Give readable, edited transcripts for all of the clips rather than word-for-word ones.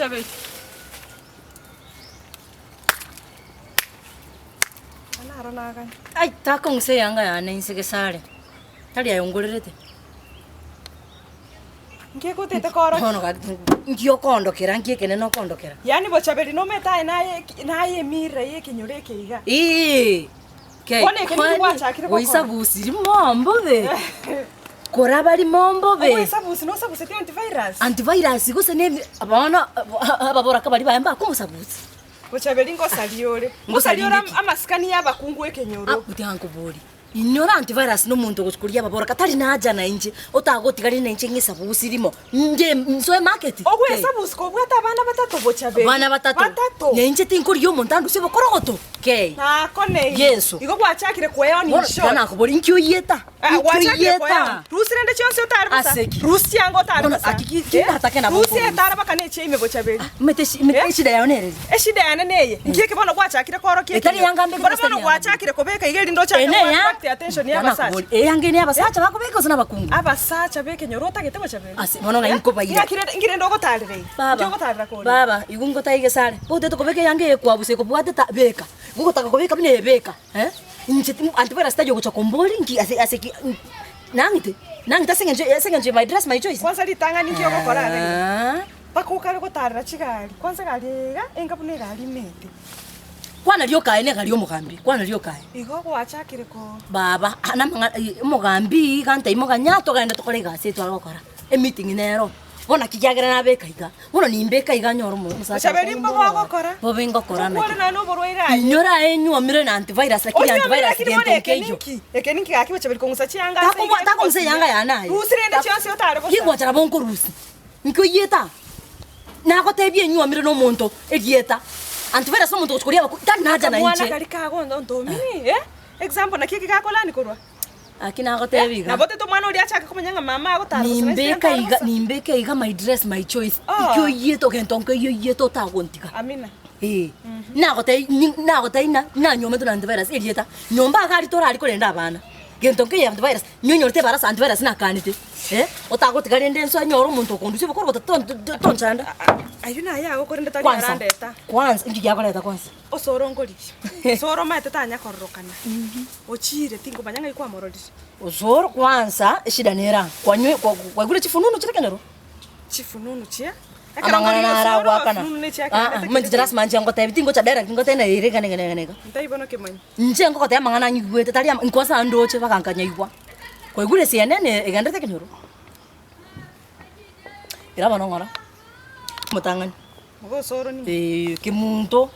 Bochaberi. Naro naganya. Ai, takong'usa eyanga yane inse gesare, tari aye ongorerete. Nki egotete korokia? Bono gaki, nki okondokera, nki ekenene okondokera? Yaani bochaberi nomanyete aye naye naye emirra ya ekenyoro eke iga. Eeh, kei, Bono eke ninki kwani gwachakire gokora? goisabusiri mombobe, koraba rimombobe. Ogoisabusi nosabuseti antivirus? Antivirus gose ne emi bono ababoraka baria baye mbakomosabusi. Bochaberi ngosaria ore. Ngosaria Ngosaria ore ndiki? amasikani ya abakungu ekenyoro. Tiga nkoborie, Inyora antivirus nomonto ogochia koria ababoraka tari nacha nainche, otagotigaria nainche ng'esabusi rimo, nje nsoe market. Ogwesabusi kobwate abana batato bochaberi. Abana batato. Batato. Nainche tinkorigia omonto andusie bokorogoto. Kei. Nakoneire. Yeso. Igo gwachakire kweonia Bono in tiga short. nakoboria inki oyieta? Ah, Inki gwachakire oyieta? kweonia. Rusia rende chionsi otare bosa. Ase ki? Rusia anga otare Bono bosa. aki ki- ki natake nabo Rusia nkorusia. etara baka ne echiaime bochaberi. Omanyete eshi- omanyete Eh? eshida yao nere eri? Eshida yane neye, nki eke bono gwachakire koorokia Etari ekenyoro? yanga mbeke Bono gose tari bono yanga mbeke. gwachakire kobeka iga erinde ochake Ene go ya attract attention ya abasacha. Nakobori, eyanga ene y'abasacha bakobeka gose nabakungu? Abasacha b'ekenyoro otagete gochaberi. Ase bono ng'ai nkobaira. Ng'aki rende nki rende ogotarera iga? Nki Baba, ogotarera kore? baba, igo ngotai gesare, otagete kobeka eyanga eye kwabusa ekobwatete beka, igo ogotaka kobeka buna eye beka eh, inche tim antivirus tari ogocha komboria nki ase ase ki nang'ite nang'ite ase eng'encho ase eng'encho my dress my choice. Kwanza ritang'ani nki ogokora iga iga? Aah. Mpaka okare gotarera chigari, kwanza egari eye iga, enga buna egari imete. Kwana rioka aye negari y'omogambi, kwana rioka aye. Igo gwachakire ko. Baba, aa namang'ana eh, omogambi iga ntaimoganya togende tokore egasi eye tware gokora, emeeting nero. Bono naki kiagera nabeka iga, bono nimbeka iga nyore omo omosacha Bochaberi mbobe ogokora. Bobe ngokora naki. Okwore naye noborwaire aye. Inyora aye nyuomire na antivirus lakini Onyuomire antivirus lakini bono gento eke nkeiyo. ninki? Eke ninki gaki bochaberi kong'usa chianga ase Takobwa iga takong'usa eyanga yane aye. Rusia rende chionsi otare bosa. Gigwachara bo nkorusia. Nkoiyeta, nagotebia enyuomire nomonto erieta, antivirus nomonto ogochia koria abaku tari nacha Akamwana nainche. karia kago ontomire eh, example naki eke gakolani korwa? Aki nagotebia iga. Nabo tete omwana oria achake komanya ng'a mama agotara bosa nainche Nimbeka ntare iga, bosa. nimbeka iga my dress my choice. Oh. Ekio oiyete ogento nkeiyo oiyete otagontiga. Amina. Eh, nagotebia ni nagotebia ng'a nanyuometwe na antivirus erieta, nyomba iga aria torari korenda abana, gento nkeiyo antivirus, nonyorete ebarasa antivirus nakanete. Eh, otagotiga rende ense onyore omonto okondusia obokoro gose ton- ton- tonchanda. Ayio naye agokorende tari Kwanza, arandeta. kwanza, inki giakoreta kwanza? Osoro nkorigia. Osoro omanyete tanya kororokana. Ochire tinkomanya ng'ai kwamororire. Osoro kwanza, eshida nere aa, kwanywe kwa- kwaigure chifununu chire ekenyoro? Chifununu chia? Amang'ana naro agoakana. Fununu ne chia Ah, ah, kerete omanyete kere. lasima inche ngotebi tingocha direct ngotebe naye ere iga na iga na iga na iga. Ntai bono kemanyi. Inche ngogotebia amang'ana anyigwete tari ama nkosa ndoche mpaka nkanyaigwa. Kwaigure CNN egenderete ekenyoro? Ira bono ng'ora, omotang'ani. Mogosoro ning'o? Eeh kemunto.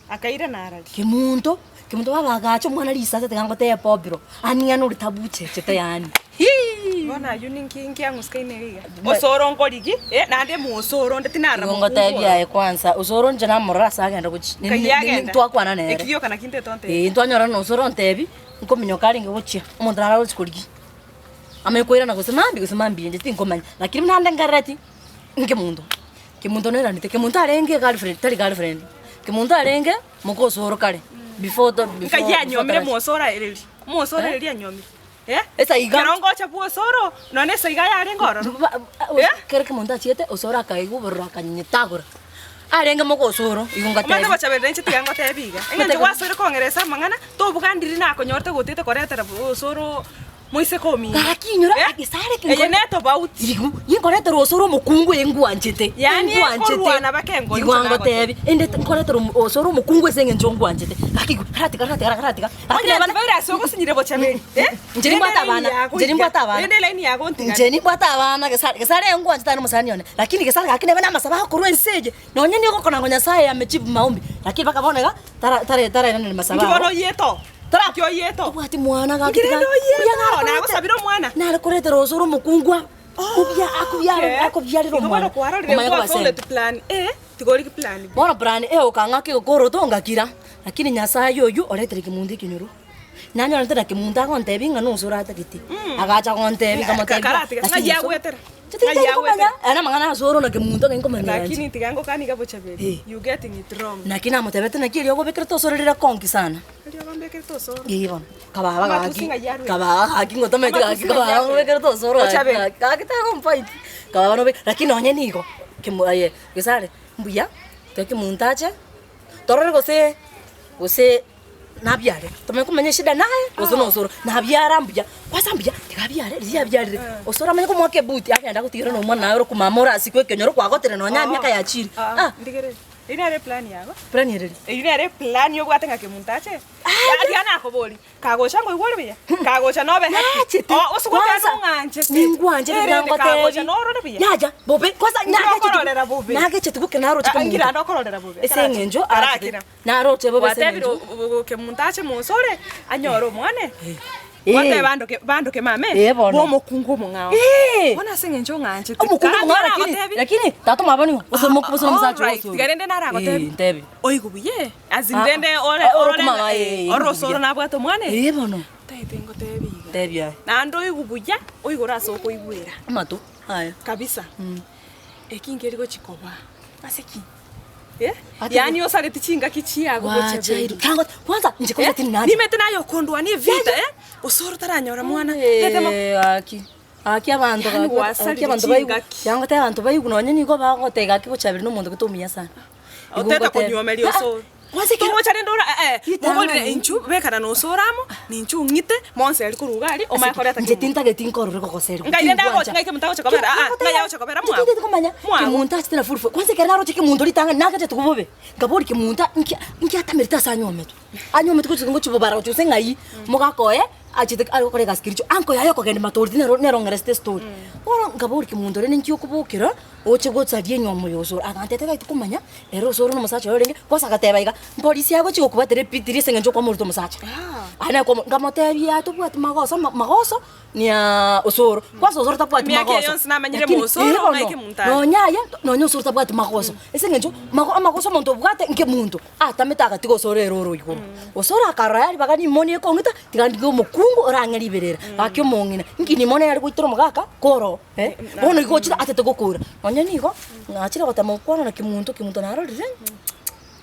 Akairana arari. Kemunto, kemunto baba agacha omwana risase tiga ngotebe pobiro, aniane ore tabuchechete yaani hii. Bono ayio ninki inki ang'usikaine iga iga? Osoro nkorigi, eh, naende mosoro onde tinarora Igo mokungu ngotebia oro. aye kwanza, osoro inche namorora ase agenda gochia, Nkai ne- ne- agenda? ntwakwana nere. Eki gioka naki ntete ontebie. Eeh ntwanyorana na osoro ontebi, nkominyoka arenge gochia, omonto naro agochi korigia, amanye koirana gose mambia gose mambia inche tinkomanya, lakini buna ande nkareti, nkemonto, kemonto nairanete, kemonto arenge girlfriend tari girlfriend, kemonto arenge moka osoro kare before to before Nkai anyomire before mosoro aereri, mosoro aereri anyomire, eh? Esa iga. Ekero ngocha bwa osoro, nonye esa iga yarenge ororo. Eh? Kere kemonto achiete, osoro akaigwa obororo akanyetagora. Arenge mogosoro, igo Omanyete ngatebia. gochaberera inche tiga ngotebi iga, eng'encho gwasoire kong'eresa amang'ana, tobuga ndiri nakonyorete gotete koretera osoro moiseke omino. Gaki inyora, Eh? gesare eke Eye nkore- netobauti. Igo, ninkoretera osoro omokungu oyo ngwanchete. Yaani Ngwanchete. ekorwana baka engori Igo inche angotebi, ende nkoretera omo- osoro omokungu ase eng'encho ngwanchete. Gaki igo, karatiga karatiga karatiga. Gaki Onye neba- antivirus ogosinyire bochaberi, eh? Inche nimbwate Rende abana, line yago inche iga. nimbwate abana. Rende line yago ntigane. Inche nimbwate abana, gesare gesare ngwanchete aye na omosani one, lakini gesare gaki nebe namasabo akorwa ense eye, nonye nigo okona ng'a Nyasaye amejibu maombi, lakini mpaka bono iga, tara tara tarairaneria masabo Inki bono abo. oyiete oo? Tara Inki oyiete oo? tobwati mwana gaki Inki tiga rende oyiete mbuya oo? narekorete Nagosabire omwana? narekoretera osoro omokungu aa obia akobiara Okay. akobiarera Igo bono omwana, kwarorire omanye nkwa kobasemi. founded plan A, tiga origi plan B. Bono plan A okang'aka egokoroto ngakira, lakini Nyasaye oywo oretire kemunto ekenyoro. Nanyorete na kemunto agontebia ng'a nosoro atagete, agacha gontebia nkamotebia Karatiga, lakini ng'ai osoro agwetera? inche tintari Ng'ai komanya, agwetera? aya namang'ana asoro na kemunto ng'ai nkomanyera inche. Lakini tiga ngokani iga bochaberi, Eh. you getting it wrong. Naki namotebete naki erio ogobekerete osoro rire konki sana. Eriogo mbekerete osoro. Eeh bono, kababa Amatusi gaki, ng'ai arwete? kababa gaki ngotometi gaki Amatusi ng'ai kababa arwete? ngobekerete osoro gaki Bochaberi. gaki gaki takomfight, kababa nobe lakini nonye nigo. Kemo aye Gesare, mbuya, tiga kemonto ache, torore gose gose nabiare, tomanye komanya eshida naye gose na osoro, nabiara mbuya, kwanza mbuya, tiga abiare riria abiarire, osoro amanye komoaka ebuti agende agotigere na omwana naye ore komama ore ase ekenyoro kwagotire nonya emiaka yachire ah. Ndigereri, eyio nere eplan yago? Plan ere ri? Eyio nere eplan obwate ng'a kemonto ache? Tiga nakoborie. Kagocha nkoigwa ore buya, kagocha nobe happy. Nachete. Oh, ase goteba Kwanza, nong'anchete. ningwanchete Erende buna kagocha ngotebi. norore buya. Yacha, bobe. Kwanza Inki nagechete okororera bobe? nagechete boke naroche Ah, kemonto. inki naende okororera bobe? Ase eng'encho Karakina. achete. Naroche bobe ase Gwatebire eng'encho. kemonto ache mosore, anyore omwane. Eh. Gwateba bandoke bandoke mame, Eh, bono. bwa omokungu omong'ao. Eh. Bono ase eng'encho ong'anchete. Omokungu Karakina omong'ao lakini, nagotebi. lakini tata omwabo nigo, gose omo- gose omosacha Alright, osoro. tiga rende naragotebi. Eh, ntebi. Oigwe buya, as in Ah, rende ore ah, ore orore komang'a, ng'a eh, ore oigwe osoro buya. nabwate omwana Eh bono. Taete ngotebi iga. Ntebie aye. Naende oigwe buya, oigore ase okoigwera. Amato aya. Kabisa. Eki nkeri gochi koba. Ase ki? Eh, Ati yaani osareti chingaki chiago gocha Wachairwe. beri. Tango kwanza inche kwanza Eh, tindi nacha. nimete naye okondwania evita eh, osoro taranyora mwana, tete mo Eh, gaki. Gaki abanto Yaani gaki gaki gwasarire abanto baigwe, chingaki. yang'o teba abanto baigwe nonye nigo bagoteba gaki gochabera na omonto gete omuya sana. Igo Otete ngoteba. konywomeria Ah, ah, osoro. kwanza ekero Togocha rende ora eh eh, Ritang'ani. moborire inchu bekana na osoro amo, ninchu ong'ite, monsi aria korwa iga aria, omanye koreta Inche kemonto. tintageti nkorore gogoserwa, Ngai rende agocha, tingwancha. ngai kemonto agocha kobera, ah ah, ngai agocha kobera mwago. Tintageti komanya, Mwago. kemonto achete na full force. Kwanza ekero naroche kemonto ritang'ani nagachete bobe, nkaboria kemonto nki nki atamerete ase anyometwe. Anyometwe gochia gochia bobara gochia gose ng'ai, mogaka oye, achete are gokora egasi kericho, uncle yaye okogenda matori nero nere ong'eresete estori. Bono nkaboria kemonto rende nki okobokera, oche gosaria enywomo ya osoro, agantebia tagete komanya, ere osoro na omosacha oye orenge, kwanza agateba iga, mpolisi agochia gokobwatera epitiri ase eng'encho kwamorete omosacha. Aye naye kwamo nkamotebia yaya tobwati magoso ama magoso niaa osoro, kwanza osoro tabwati Emiaka eye magoso, yonsi namanyire lakini mo osoro, eh bono, ng'ai kemonto are. nonya aye, nonya osoro tabwati magoso, ase eng'encho mago amagoso omonto obwate nkemonto. Atamete agatiga osoro ere oro igoro. Osoro akarora yari baga nimoni ekong'ita, tiga ndige omokungu orang'e riberera. Gaki omong'ina, inki nimoni yare goitera omogaka koro eh? Bono igo ochire atete gokora. Nonya nigo, nachire gotema gokwana na kemunto, kemunto narorire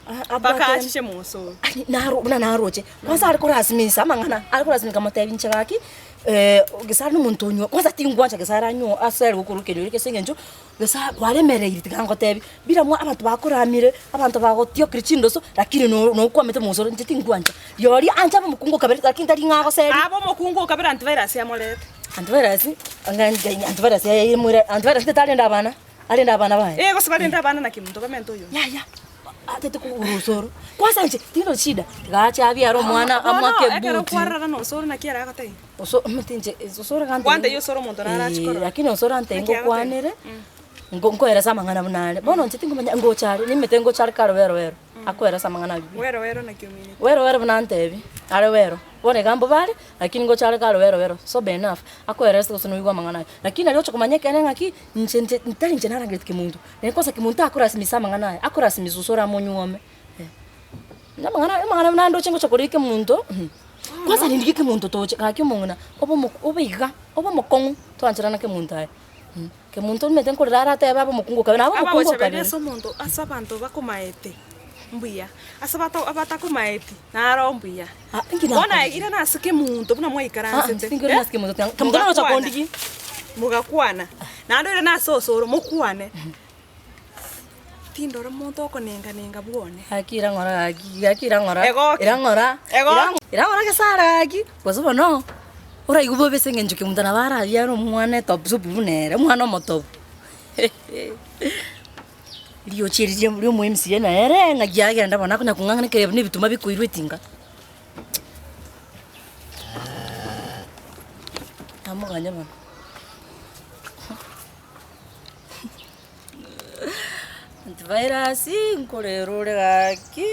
ng'a Mpaka abwate achiche mosoro. Ani naro buna naroche, kwanza are korasimisa amang'ana, are korasimisa nkamotebia inche gaki gesare na omonto onywa kwanza tingwancha gesare anywe ase are gokorwa ekenyoro eke ase eng'encho. Gesa kwaremereirie tiga ngotebie, bira mwa abanto bakoramire, abanto bagotiokire chindoso, lakini no nokwamete mosoro inche tingwancha. Rirorio anche abe omokungu okabere lakini tari ng'a agoserie. Abe omokungu okabere antivirus amorete. Antivirus, antivirus yaye antivirus tete arende abana, arende abana baye. Eh gose barende abana naki monto bamente oyomo. Yaya, atete kogora osoro. Kwanza inche tindi na shida, tiga ache abiare omwana Bono amoake ekero ebuti. kwarora na osoro naki ere agotebia? Oso omanyete inche osoro iga Kwantebia osoro omonto naro ache korora. Lakini osoro antebie Naki agotebia? ngokwanere, nko nkoeresa amang'ana buna are. Bono inche tingomanya ngocha are, nimete ngocha are kare wero wero, akoeresa amang'ana aywo buya. Wero wero naki omineti? Wero wero buna antebi, are wero, bono iga mbobe are, lakini ngocha are kare wero wero, sober enough, akoeresa gose noigwe amang'ana aywo. Lakini nari ocha komanya ekeene ng'aki, inche nche ntari inche narangereti kemonto, naende kwanza kemonto akorasimisa amang'ana aya, akorasimisa osoro amonyuome. Amang'ana amang'ana buna ndoche ngocha koria ekemonto, kwanza nindigie kemonto toche gaki omong'ina, obe omo obe iga, obe omokong'u twancherana kemonto aye, kemonto omanyete nkorera aratebe abe omokungu okabere nabe omokungu Abagocha okabere. baria ase omonto ase abanto bakomaete mbuya, ase abato abatakomaeti naro mbuya. Ah, inki Bono aye nakorire? irana ase kemonto buna Ah, mwaikaransete, inche ase kemonto tiga kemonto nagocha mogakwana, kondigia. mogakwana, naende oirane ase osoro mokwane. Tindora omonto okonenga-nenga bwone. Gaki irang'ora gaki, gaki irang'ora, Egoki. irang'ora, Egoki. irang'ora gesare gaki, gose bono, oraigwe bobe ase eng'encho kemunto nabo arabiare omwana etobu buna ere, omwana omotobu riochi eri ria ria omo MCA naye ere ng'aki agenda bono akonya kong'ang'ana ekere buna ebituma bikoirwa etinga. Namoganya bono. Antivirus nkorera ore gaki.